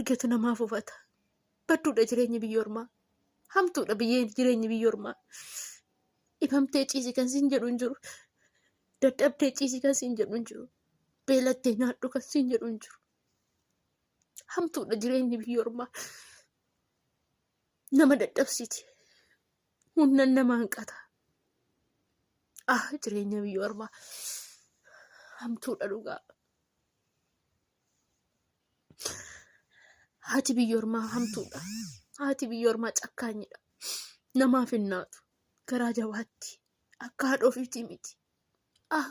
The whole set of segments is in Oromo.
Argetu namaaf hubata. Badduudha jireenyi biyya ormaa. Hamtuudha biyyee jireenyi biyya ormaa. Dhibamtee ciisi kan siin jedhu hin jiru. Dadhabdee ciisi kan siin jedhu hin jiru. Beelattee nyaadhu kan siin jedhu hin jiru. Hamtuudha jireenyi biyya ormaa. Nama dadhabsiiti. Humna nama hanqata. Ah jireenya biyya ormaa. Hamtuudha dhugaa. Haati biyya ormaa hamtuudha. Haati biyya ormaa cakkaanyidha. Namaaf hin naatu. Garaa jabaatti. Akka haadha ofiitii miti. Ah!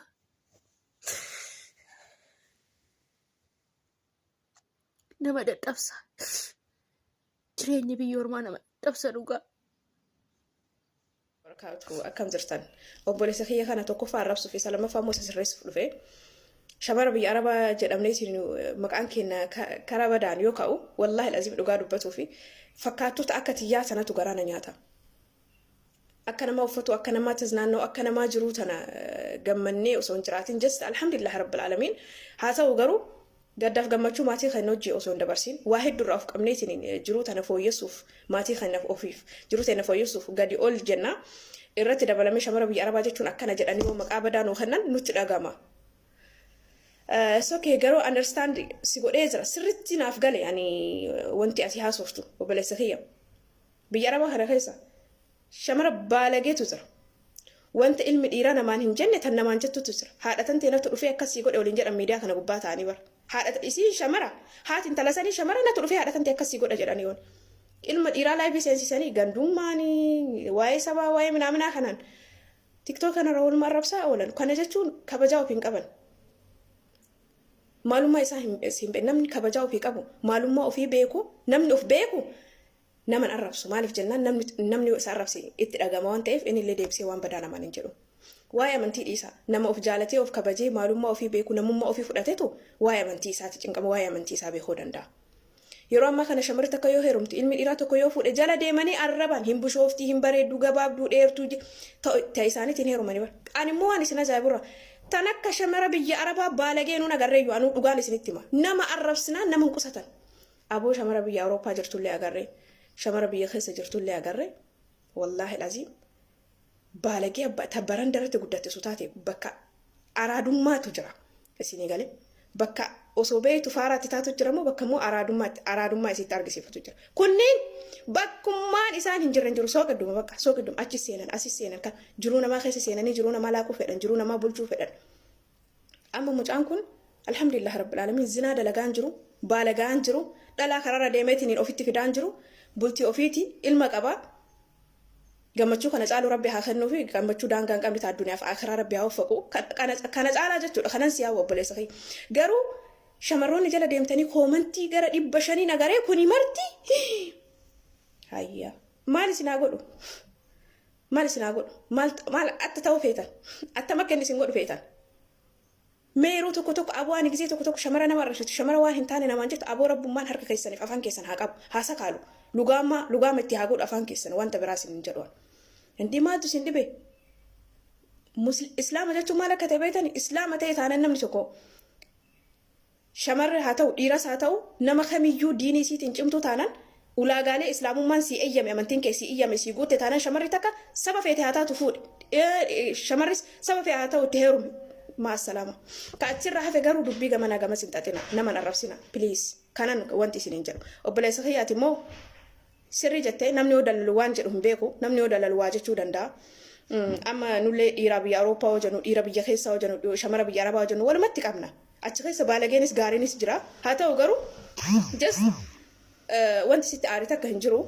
Nama dadhabsa. Jireenyi biyya ormaa nama dadhabsa dhugaa. Barakaatu akkam jirtan obboleessa kiyya kana tokkoffaa arrabsuuf isa lammaffaa immoo isa sirreessuuf dhufe shamara biyya arabaa jedhamnee isin maqaan keenya karaa badaan yoo ka'u wallaahi lazim dhugaa dubbatuu fi fakkaattota akka tiyyaa sanatu garaa na nyaata. Akka namaa uffatu akka namaa taznaannoo akka namaa jiruu tana gammannee osoo hin jiraatin just alhamdulillah rabbil alamiin haa ta'u garuu Gaddaaf gammachuu maatii keenya wajjii osoo hin dabarsiin waa hedduu irraa of qabneetiin jiruu tana fooyyessuuf maatii keenya ofiif jiruu teenya fooyyessuuf gadi ol jenna. Irratti dabalamee shamara biyya Arabaa jechuun akkana jedhanii yoo maqaa badaa nuu kennan nutti dhagama. It's okay garuu understand si godhee jira sirritti naaf gale ani wanti ati haasoftu obboleessa kiyya. Biyya Arabaa kana keessa Shamara baalageetu jira. Wanta ilmi dhiiraa namaan hin jenne tan namaan jettutu jira. Haadha tantee natu dhufee akkas sii godhe waliin jedhan miidiyaa kana gubbaa ta'anii bara. Haadha isiin shamara haati intala sanii shamara natu dhufee haadha tantee akkas sii godha jedhanii yoon. Ilma dhiiraa laayivii seensisanii gandummaanii waa'ee sabaa waa'ee minaaminaa kanaan tiktook kanarra waluma arrabsaa oolan. Kana jechuun kabajaa ofii hin qaban. Maalummaa isaa hin hin namni kabajaa ofii qabu maalummaa ofii beeku namni of beeku Nama hin arrabsu. Maaliif jennaan namni namni yoo isa arrabse itti dhagama waan ta'eef inni illee deebisee waan badaa namaan hin jedhu. Waa'ee amantii dhiisa. Nama of jaalatee of kabajee maalummaa ofii beeku namummaa ofii fudhatetu waa'ee amantii isaati cinqama waa'ee amantii isaa beekuu danda'a. Yeroo ammaa kana shamarri takka yoo heerumte ilmi dhiiraa tokko yoo fuudhe jala deemanii arraban hin bushooftii hin bareedduu gabaabduu dheertuu ta'e isaaniitiin heerumanii bara. Ani immoo waan isin ajaa'iburra tan akka shamara biyya arabaa baalagee nuun agarreeyyu anuu dhugaan isinitti hima. Nama arrabsinaan nama hin qusatan. Aboo shamara biyya Awurooppaa jirtullee agarre, shamara biyya keessa jirtullee agarre. Wallaahi aziim baalagee abba ta baranda irratti guddatte osoo taate bakka araadummaatu jira. Isinii galee bakka osoo beektu faaraatti taatu jira moo bakka immoo araadummaatti araadummaa isitti argisiifatu jira. Kunneen bakkummaan isaan hin jirre hin jiru sooqidduma bakka sooqidduma achi seenan asi seenan kan jiruu namaa keessa seenanii jiruu namaa laaquu fedhan jiruu namaa bulchuu fedhan. Amma mucaan kun alhamdulillah rabbil alamin zinaa dalagaan jiru baalagaan jiru dhalaa kararra deemeetiin ofitti fidaan jiru bultii ofiiti ilma qaba gammachuu kana caalu rabbi haa kennuufi gammachuu daangaa hin qabne ta addunyaaf akiraa rabbi haa waffaqu kana caalaa jechuudha kanan si hawwa obboleessa kiyya garuu shamarroonni jala deemtanii koomantii gara 500 nagaree kuni marti hayya maal isin haa godhu Maal isin haa godhu? Maal maal atta ta'uu feetan? Attam akka inni isin godhu feetan? Mee yeroo tokko tokko aboo ani gisee tokko tokko shamara nama arrabsitu shamara waan hin taane namaan jettu aboo rabbummaan harka keessaniif afaan keessan haa qabu haa sakaalu lugaama lugaama itti haa godhu afaan keessan wanta biraa isin hin jedhu. Indii maaltu isin dhibe? Islaama jechuun maal akka ta'e beektani? Islaama ta'e taanaan namni tokko Shamarre haa ta'u dhiiras haa ta'u nama kamiyyuu diinii isiitiin cimtuu taanan ulaagaalee islaamummaan sii eyyame amantiin kee sii iyyame sii guutte taanan shamarri takka saba feete haa taatu fuudhi shamarris saba fee haa ta'u itti heerumi maasalaama ka achirra hafe garuu dubbii gamanaa gamas hin xaxina nama hin arrabsina please kanan wanti isiniin jedhu obboleessa kiyyaati immoo Sirrii jette namni yoo dalalu waan jedhu hin beeku namni yoo dalalu waa jechuu danda'a. Amma nullee dhiiraa biyya Awurooppaa yoo jennu dhiira biyya keessaa yoo jennu shamara biyya Arabaa yoo jennu walumatti qabna. Achi keessa baalageenis gaariinis jira. Haa ta'u garuu just wanti sitti aare takka hin jiru.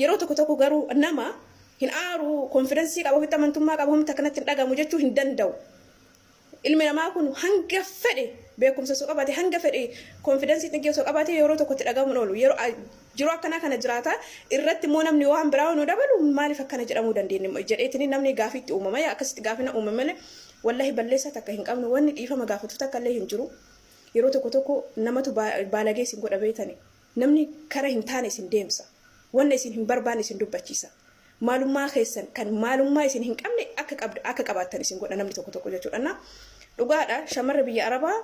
Yeroo tokko tokko garuu nama hin aaru konfidansii qaba ofitti amantummaa qaba humna akkanatti hin dhagamu jechuu hin danda'u. Ilmi namaa kun hanga fedhe beekumsa osoo qabaate hanga fedhe konfidansii xiqqee osoo qabaate yeroo tokko itti dhagahamuun oolu. Yeroo jiruu akkanaa kana jiraata irratti immoo namni waan biraa nu dabalu maaliif akkana jedhamuu dandeenya jedheetini namni gaafii itti uumama yaa akkasitti gaafina uumame malee wallahi balleessaa takka hin qabnu wanni dhiifama gaafatu takka illee hin jiru. Yeroo tokko tokko namatu baalagee isin godha beeytani namni kara hin taane isin deemsa wanna isin hin barbaanne isin dubbachiisa. Maalummaa keessan kan maalummaa isin hin qabne akka qabd akka qabaattan isin godha namni tokko tokko jechuudha. Na dhugaadha shamarri biyya Arabaa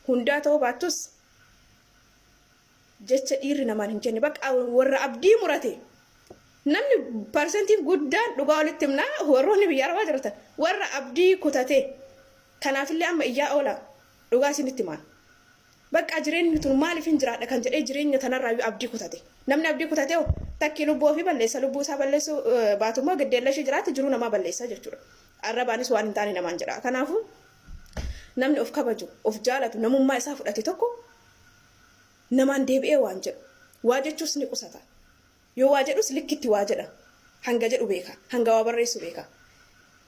hundaa ta'uu baattus Jecha dhiirri namaan hin jenne bakka warra abdii murate. Namni parsantiin guddaan dhugaa walitti himnaa warroonni biyya arabaa jiratan warra abdii kutate. Kanaafillee amma iyyaa oola dhugaa isinitti himaan. Bakka jireenyi tun maaliif hin jiraadha kan jedhee jireenya tanarraayyuu abdii kutate. Namni abdii kutate hoo takkii lubbuu ofii balleessa, lubbuu isaa balleessuu baatu immoo giddeella ishee jiraatti jiruu namaa balleessa jechuudha. Arrabaanis waan hin taane namaan jedha. Kanaafuu namni of kabaju, of jaalatu, namummaa isaa fudhate tokko namaan deebi'ee waan jedhu. Waa jechuus ni qusata. Yoo waa jedhus likkitti waa jedha. Hanga jedhu beeka. Hanga waa barreessu beeka.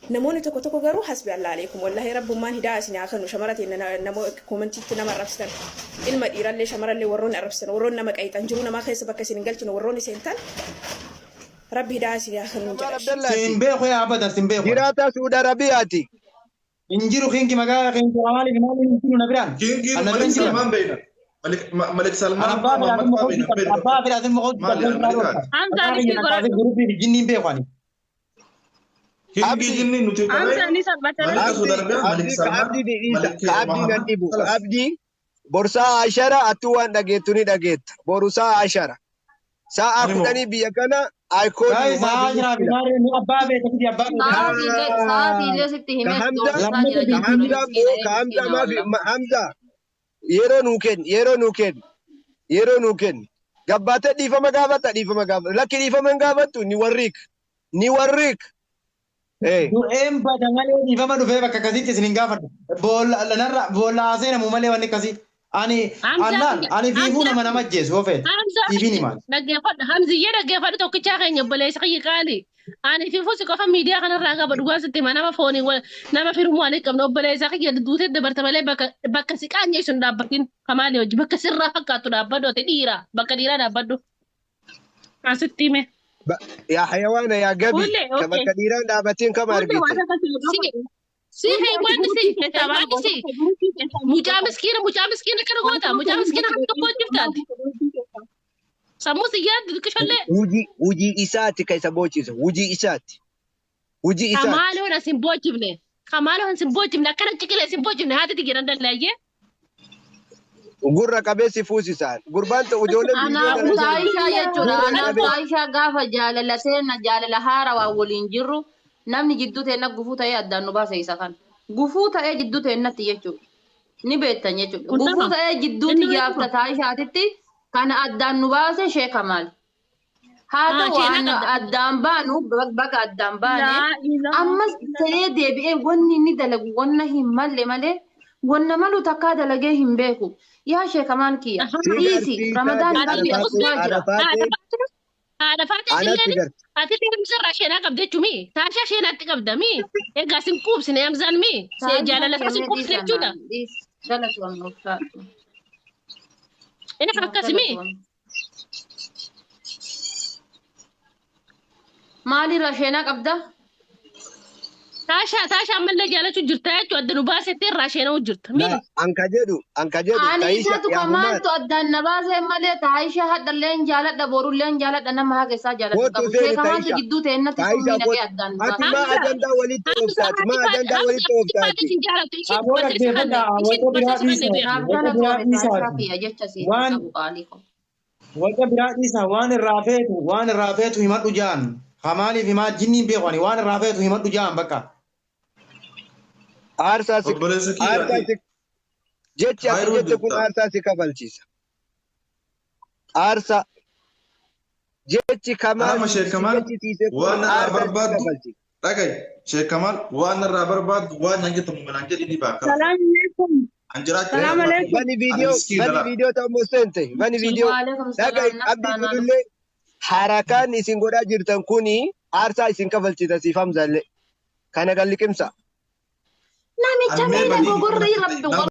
Namoonni tokko tokko garuu hasbi Allah aleekum wallahi rabbummaan hidaa isin haa kennu shamara teenya namo koomentiitti nama arrabsitan ilma dhiirallee shamarallee warroonni arrabsitan warroonni nama qayxan jiruu namaa keessa bakka isin hin galchine warroonni seentan rabbi hidaa isin haa kennu Jamaal jedha. Abdallaati. Sin beeku yaa abadan sin beeku. Jiraataa Suudi Arabiyaati. Hin jiru kinki maqaa kinki maaliif maaliif hin jiru na biraan. Kingiin An na bira Malik hin jiru. Salmaan beeyna. Malik An Salmaan abbaa faa fedhaatiin Muhammad faa mukooti beeyna qabda. beeyna Abbaa fedhaatiin mukooti maali qabda. yaa Malikaati. Hamza Maqaa likkii kiyya na kaasee godhadhu. guruppii fi jinniin beeku ani. Kingii Abdi jinni nuti Hamza qabeen ni salphata Malika Abdi Saudi Arabiyaa, Malik Abdi ka Salmaan, Abdi dhiisa Malik ka Abdi nan Muhammad dhibu kalas. Abdi borsaa ashara attuu waan dhageettu ni dhageetta boru sa'a ashara sa'a Ani moo 10 biyya kana I call you Guys, maa haa biyya jiraa fi jira maarree nu abbaa beeka fidi abbaa beeka. ka Sa'aatiillee sitti ka himeef Hamza doorsisaa Lammata jira ka jechuudha Hamza miskiina moo ee ka Hamza miskiina maafi wallah. Hamza yeroo nuu kenni yeroo nuu kenni yeroo nuu kenni gabbaatee dhiifama gaafata dhiifama gaafata lakki dhiifama hin gaafattu ni warriik ni warriik eh Du'een bada malee dhiifama dhufee bakka akkasiitti isin hin gaafadhu. Boolla narra boolla haaseenamu malee wanni akkasii. Ani Hamzaa allaan kiyya ani fiifuu Hamzaa nama nama kiyya ajjeesu yoo feete. Hamzaa Siifin kiyya himaan. dhaggeeffadhu Hamziyyee dhaggeeffadhu tokkichaa keenya obboleessa kiyya qaali. Ani fiifuu si qofa miidiyaa kanarraa qaba dhugaa sitti hima nama foonii wal nama firummaa waliin qabna obboleessa kiyya duutee dabarte malee bakka bakka si qaanyeessu hin dhaabbatin kamaali hojii bakka sirraa fakkaattu dhaabbadhu ati dhiira bakka dhiiraa dhaabbadhu. Asitti hime. Yaa hayawaana yaa gabi Hullee ka okay. bakka dhiiraan dhaabatiin kama Hullee argite. waan akkasii Si gaafadhu. si heewwanni si heewwanni si mucaa miskiina mucaa miskiina kana goota mucaa miskiina kan tokko hojjiftaati. Sammuu si yaaddu xiqqishollee. Hujii hujii isaati ka isa boochise hujii isaati hujii isaati. Kamaaloon as hin boojifne. Kamaaloon as hin boojifne akkana ciqilee as hin boojifne haati tiyya nan dallaayyee. Gurra qabee si fuusisaan gurbaan ta'u ijoolleen viidiyoo Anaaf dalagan Taayishaa jechuudha. gurra Anaaf qabee Taayishaa gaafa jaalala teenna jaalala haarawaa waliin jirru namni jidduu teenna gufuu ta'ee addaan nu baase isa kana. Gufuu ta'ee jidduu teennatti jechuudha. Ni beektan jechuudha. Kun Gufuu nama. ta'ee jidduu Inni tiyyaaf beekama. Taayishaatitti kana addaan nu baase sheeka maali? Haa Haa ta'u sheenaa waan qabda. addaan baanu baga addaan baane Laa ilaaha ammas illallah. ta'ee deebi'ee wanni inni dalagu wanna hin malle malee wanna malu takkaa dalagee hin beeku. Yaa sheekamaan kiyya Ahaa. si dhiisi garsiisaa ramadaanni jedhe Ati dhufe arafaatee usmaan dhufaa jira. arafaatee haadha faatee anatti illeen garte. ati illee sheenaa qabda jechuumi. Taashaa sheenaatti qabda mi. Egaa sin quubsine Hamzaan mi. Taayishaa Jaalala isaa sin kiyya quubsine dhiisa jechuudha. naan dhiisi galatoomne ulfaadhu. Inni Naaf akkasi mi. galatoomne. Maalirraa sheenaa qabda? Taashaa taashaa ammallee jaalachuu jirta jechuudha. Adda nu baasettee irraa sheena'uu jirta. Mi. La anka jedhu anka jedhu Ani Taayisha isatu yaa humaar kamaaltu addaan na baasee malee Taayishaa hadhalleen jaaladha borulleen jaaladha nama haga isaa jaaladhu kootu qabu. seeni Sheekamaatu Taayisha jidduu teennatti Taayisha summii naqee kootu addaan nu ati baase. maa Hamza ajandaa walitti Hamza ooftaati maa haati faate ajandaa Hamza walitti haati faate ooftaati. sin jaalatu ishiin Aboo dubartii si kanne dhaggeeffadhaa ishiin waca biraa dubartii si kanne dhiisaati beeku. Naaf waca biraa galatoome Taayishaa dhiisaati kiyya jecha siif hin waan qabu qaalii koo. waca biraa dhiisaa waan irraa feetu waan irraa feetu himadhu jaan kamaaliif himaa jinniin beeku ani waan irraa feetu himadhu jaan bakka. Aarsaa si Obboleessa kiyya aarsaa ati si jechi ati Kaayiroo jette kun jirta. aarsaa si kafalchiisa. Aarsaa jechi kamaal Anama si Sheekh Kamaal jechisiise kun waan narraa aarsaa si barbaaddu kafalchiisa. dhagaye Sheekh Kamaal waan narraa barbaaddu waan nan jettu manaan jedhi ni baakka. Salam alaikum. An jiraachuu Salam barbaadu. alaikum. Bani Ani viidiyoo miskiina bani laa. viidiyoo ta'u seente bani viidiyoo Waalaikum dhagaye salaam naaf abdii taanaa dhufu. fudhullee harakaan isin godhaa jirtan kuni aarsaa isin kafalchiisa siif Hamzallee kana kan liqimsa. Namicha Ani mee miila badii gogorrii natti rabbi ta'e nama